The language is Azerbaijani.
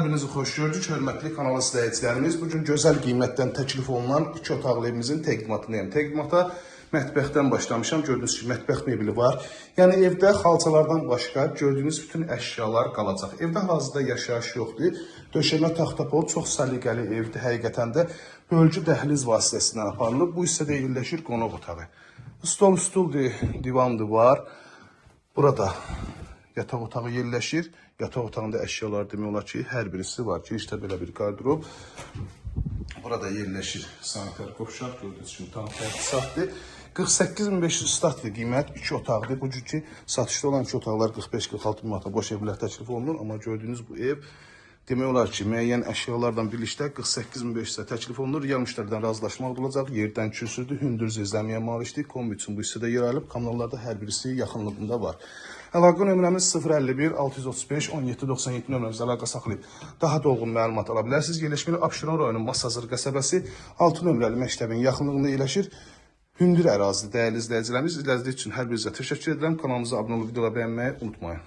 Birinizi xoş gördük, hörmətli kanal izləyicilərimiz. Bu gün gözəl qiymətdən təklif olunan iki otaqlı evimizin təqdimatındayım. Təqdimata mətbəxdən başlamışam. Gördüyünüz kimi mətbəx mebeli var. Yəni evdə xalçalardan başqa gördüyünüz bütün əşyalar qalacaq. Evdə hal-hazırda yaşayış yoxdur. Döşəmə taxta pol çox səliqəli evdir. Həqiqətən də bölgü dəhliz vasitəsilə aparılıb. Bu hissədə yerləşir qonaq otağı. Stol, stuldur, divandır var. Burada yataq otağı yerləşir. Yataq otağında əşyalar demək olar ki, hər birisi var. Girişdə belə bir qardırob. Burada yerləşir sanitar qovşaq. Gördüyünüz kimi tam təchizatdır. 48.500 statlı qiymət 2 otaqdır. Bu cür ki, satışda olan 2 otaqlar 45-46 min manata boş evlər təklif olunur. Amma gördüyünüz bu ev demək olar ki, müəyyən əşyalarla birlikdə 48.500-ə təklif olunur. Real müştəridən razılaşmaq olacaq. Yerdən kürsüdür, hündür zirzəmiyə malikdir. Kombi üçün bu hissədə yer ayrılıb. Kanallarda hər birisi yaxınlığında var. Əlaqə nömrəmiz 051 635 17 97 nömrəmizlə əlaqə saxlayıb daha dolğun məlumat ala bilərsiniz. Yerləşməli Abşeron rayonu Masazır qəsəbəsi 6 nömrəli məktəbin yaxınlığında yerləşir. Hündür ərazidə dəyərli izləyicilərimiz, izlədiyiniz üçün hər birinizə təşəkkür edirəm. Kanalımıza abunə olub videoları bəyənməyi unutmayın.